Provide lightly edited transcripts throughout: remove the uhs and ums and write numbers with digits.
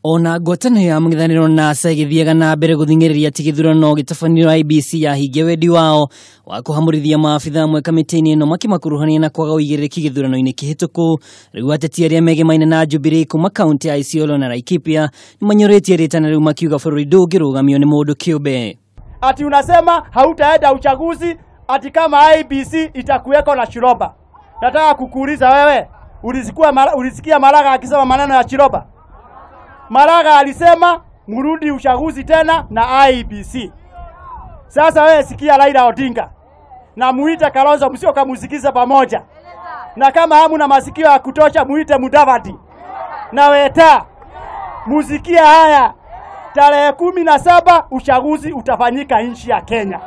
Ona ngwatanĩro ya mũng'ethanĩro NASA ĩgĩthiaga na mbere gũthing'ĩrĩria atĩ gĩthurano gĩtabanĩrio IEBC yahingia wendi wao wa kũhamũrithia maabitha amwe kamĩtĩ-inĩ ĩno makĩmakuruhania na kwaga ũigĩrĩrĩki gĩthurano-inĩ kĩhĩtũku. Rĩu ateti arĩa megemaine na Jubilee kuma kaunti ya Isiolo na Laikipia nĩmanyũrĩtie rĩtana rĩu makiuga bũrũri ndũngĩrũgamio nĩ mũndũ kĩũmbe. Ati unasema hautaenda uchaguzi ati kama IEBC itakuweko na Chiroba. Nataka kukuuliza wewe, ulisikia Maraga akisema maneno ya Chiroba? Maraga alisema murudi uchaguzi tena na IEBC. Sasa wewe sikia Raila Odinga na muite Kalonzo, msio kamusikiza pamoja. Na kama hamuna masikio ya kutosha muite Mudavadi na Weta. Musikia haya, tarehe 17 uchaguzi utafanyika nchi ya Kenya.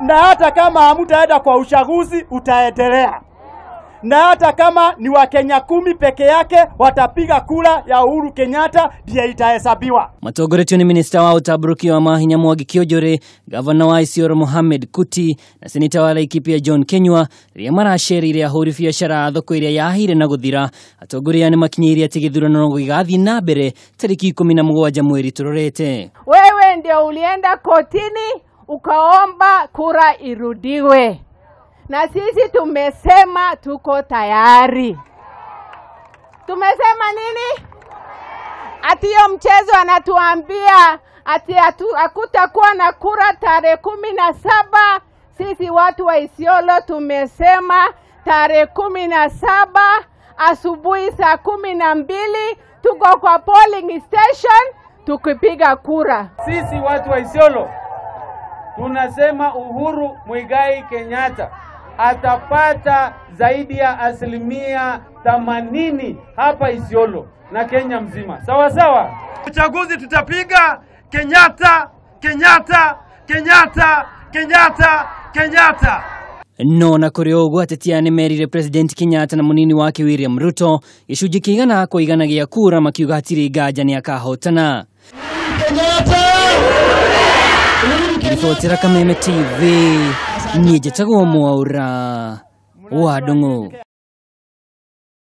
Na hata kama hamutaenda kwa uchaguzi utaendelea. Na hata kama ni Wakenya 10 peke yake watapiga kura ya Uhuru Kenyatta ndiye itahesabiwa. Matongoretio ni minista wa ũtambũrũkia wa mahinya Mwangi Kiunjuri, gavana wa Isiolo Mohamed Kuti na seneta wa Laikipia John Kinyua rĩrĩa maracereire ahũri biacara a thoko ĩrĩa yahire na gũthira. Atongoria nĩmakinyĩirie atĩ gĩthurano no gĩgathiĩ na mbere tarĩki 17 mweri tũrorete. Wewe ndio ulienda kotini ukaomba kura irudiwe, na sisi tumesema tuko tayari. Tumesema nini? Ati hiyo mchezo anatuambia ati hakutakuwa na kura tarehe 17. Sisi watu wa Isiolo tumesema tarehe 17 asubuhi saa 12 tuko kwa polling station tukipiga kura. Sisi watu wa Isiolo tunasema Uhuru Muigai Kenyatta atapata zaidi ya 80% hapa Isiolo na Kenya mzima. Sawa sawa. Uchaguzi tutapiga Kenyatta, Kenyatta, Kenyatta, Kenyatta, Kenyatta. No na kũrĩ ũguo ateti aya nĩmerire President Kenyatta na mũnini wake William Ruto gĩcunjĩ kĩa igana kwa igana gĩa kura makiuga hatirĩ nganja nĩakahotana. Ribotera Kameme TV, niĩ njĩtagwo Mwaura wa Ndung'u.